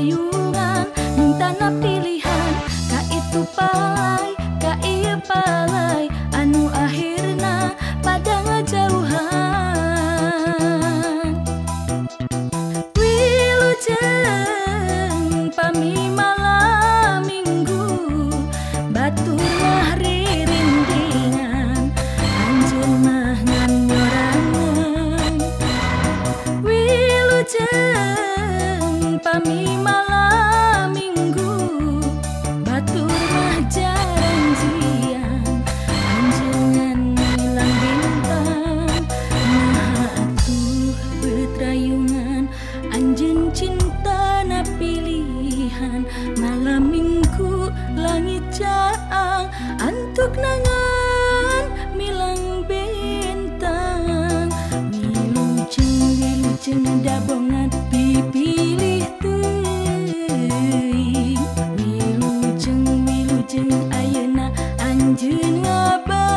rayungan mintana pilihan ka itu palai ka ieu palai anu akhirna pada ngajauhan. Wilujeng pami malam minggu batur mah ririndingan anjeun mah ngan nyorangan. Wilujeng pami malam minggu batur mah jaranjian anjeun ngan milang bintang. Naha atuh beut rayungan anjeun cintana pilihan malam minggu langit caang antuk nangan milang bintang. Wilujeng wilujeng dabongan pipilih teuing. Wilujeng wilujeng ayeuna anjeun ngabati.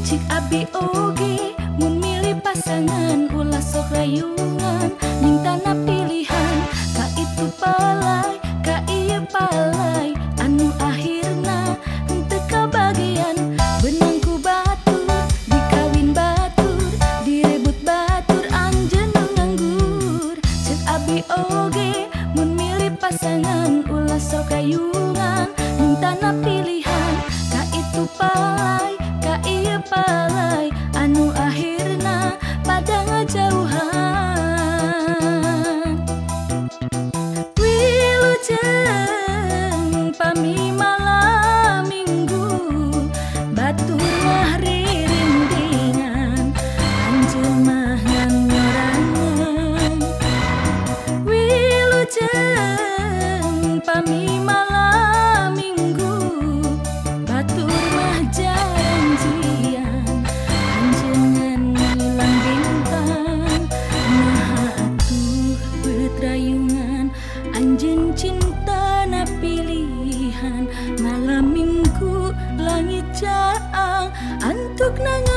Cik abi oge mun milih pasangan ulah sok rayungan mintana pilihan ka itu palai ka ieu palai anu akhirna henteu kabagian. Beunang ku batur dikawin batur direbut batur anjeun nu nganggur. Ceuk abi oge mun milih pasangan ulah sok rayungan mintana pilihan ka itu palai ka ieu palai anu akhirna pada ngajauhan. Wilujeng pami malam minggu batur mah ririndingan anjeun mah ngan nyorangan. Wilujeng pami malam minggu batur mah janjian anjeun ngan milang bintang. Naha atuh beut rayungan anjeun cintana pilihan malam minggu langit caang antuk nangan.